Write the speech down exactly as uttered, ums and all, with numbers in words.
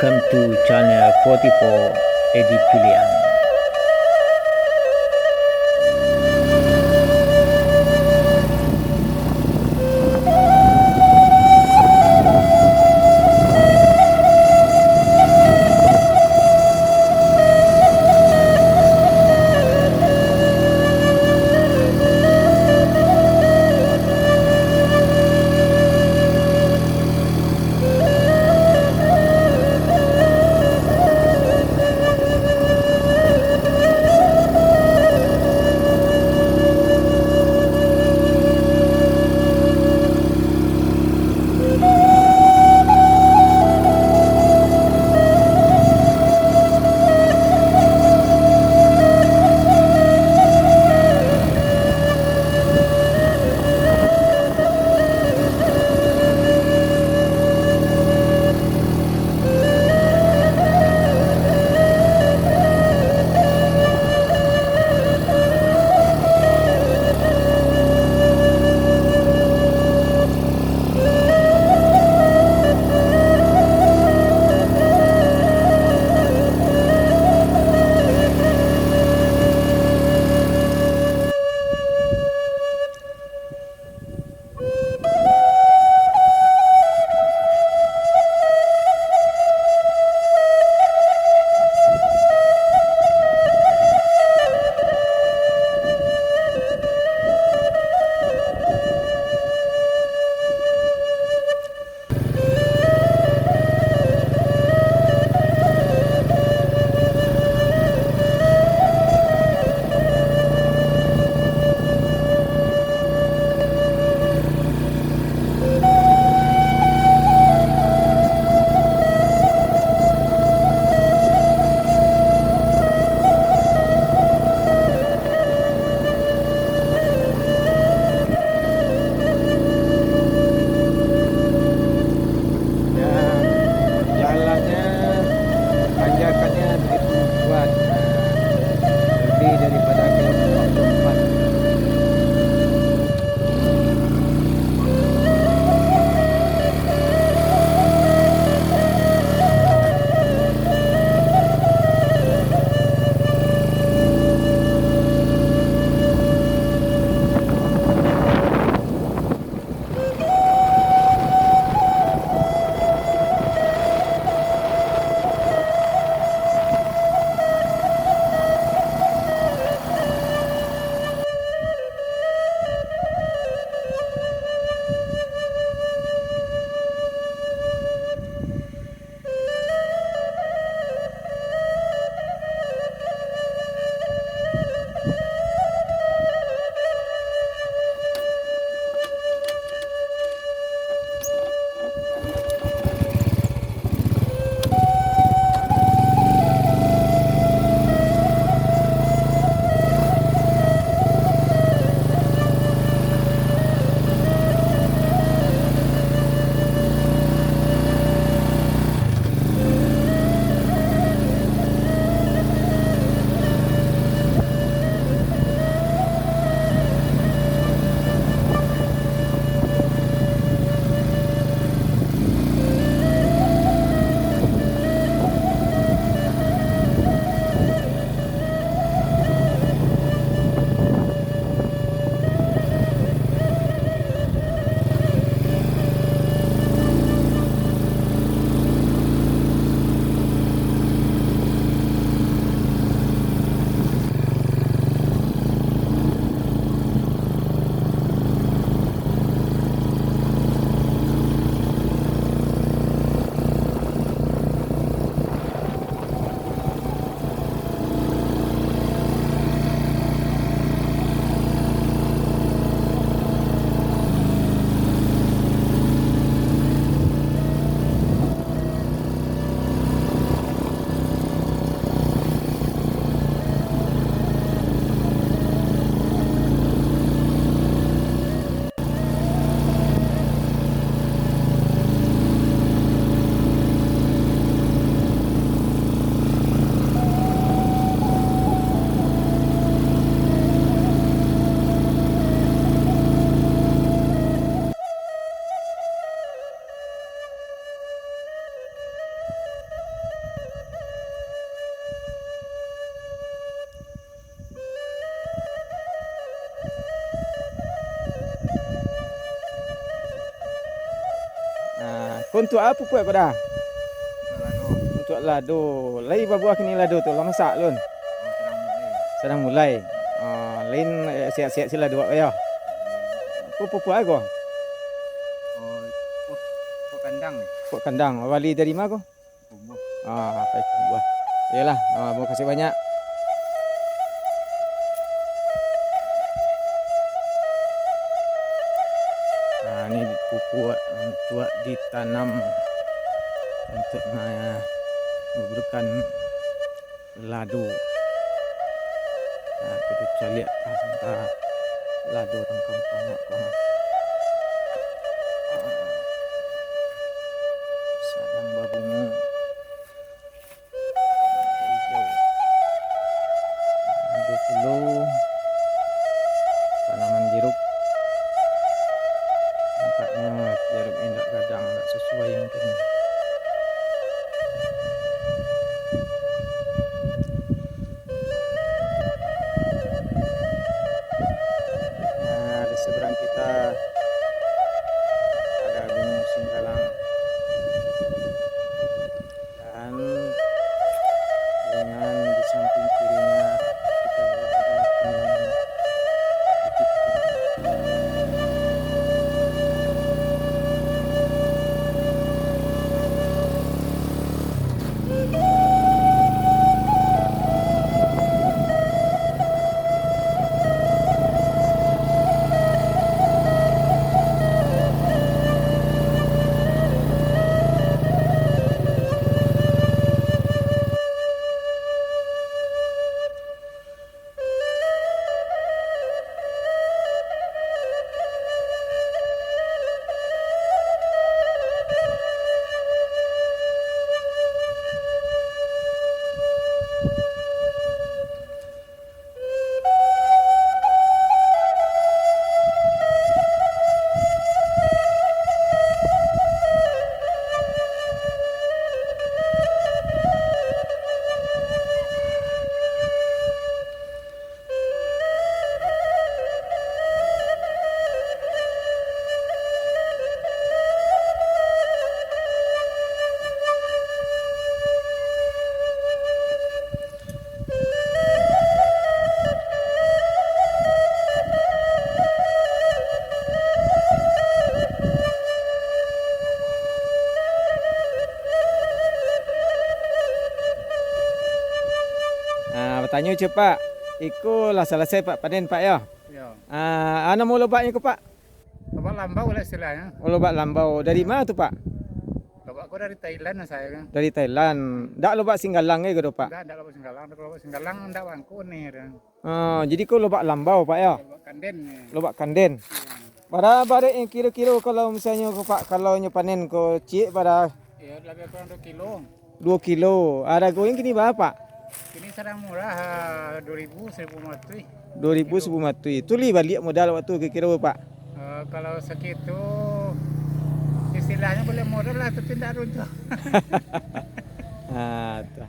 Welcome to channel forty-four Edi Pilihan. Ko untuak apo pupuak ko Da? Untuak lado. Untuak lado. Lai babuah kini lado tu, lah masak lun? Oh, sadang mulai. Sadang mulai. Ah, lain, eh, siap-siap si lado awak yo. Ko pupuak ko? Oh, pupuak, pupuak kandang ni. Pupuak kandang. Bali dari ma ko? Kubuah. Ah, pakai kubuah. Iyolah, ah, makasih banyak. Nah, ini pupuak untuak ditanam, untuak ma-, manggunokan lado. Nah, kito caliak, ah, santa lado urang kampuang awak ko, ha. Ah, sadang babungo. Ado pulo tanaman jeruk. Nampaknyo jeruk indak gadang, indak sasuai mungkin. Nah, di seberang kita ada Gunung Singgalang. Dan dengan di samping kirinya kita lihat ada pemandangan bukit. Ah, batanyo, Cik, Pak. Iko lah salasai, Pak, panen, Pak, yo? Yo. Ah, a namo lobaknyo ko, Pak? Lobak Lambau lah istilahnyo. Oh, Lobak Lambau. Dari ma tu, Pak? Lobak ko dari Thailand lah sayo kan. Dari Thailand. Ndak Lobak Singgalang ko do, Pak? Ndak, ndak Lobak Singgalang. Lobak Singgalang ndak bangko ni dah. Oh, jadi ko Lobak Lambau, Pak, yo? Lobak Kanden ni. Lobak Kanden. Yo. Bara barek nyo kiro-kiro kalau misalnyo ko, Pak, kalau nyo panen ko ciek bara? Yo, labiah kurang duo kilo. Duo kilo. Aragonyo kini bara, Pak? Kini sadang murah, ah, duo ribu, saribu limo ratuih. Duo ribu, saribu limo ratuih. Tu lai baliak modal waktu kiro-kiro, Pak? Eh, kalau sakitu, istilahnyo baliak modal lah, tapi ndak runtuh. Ah, tu.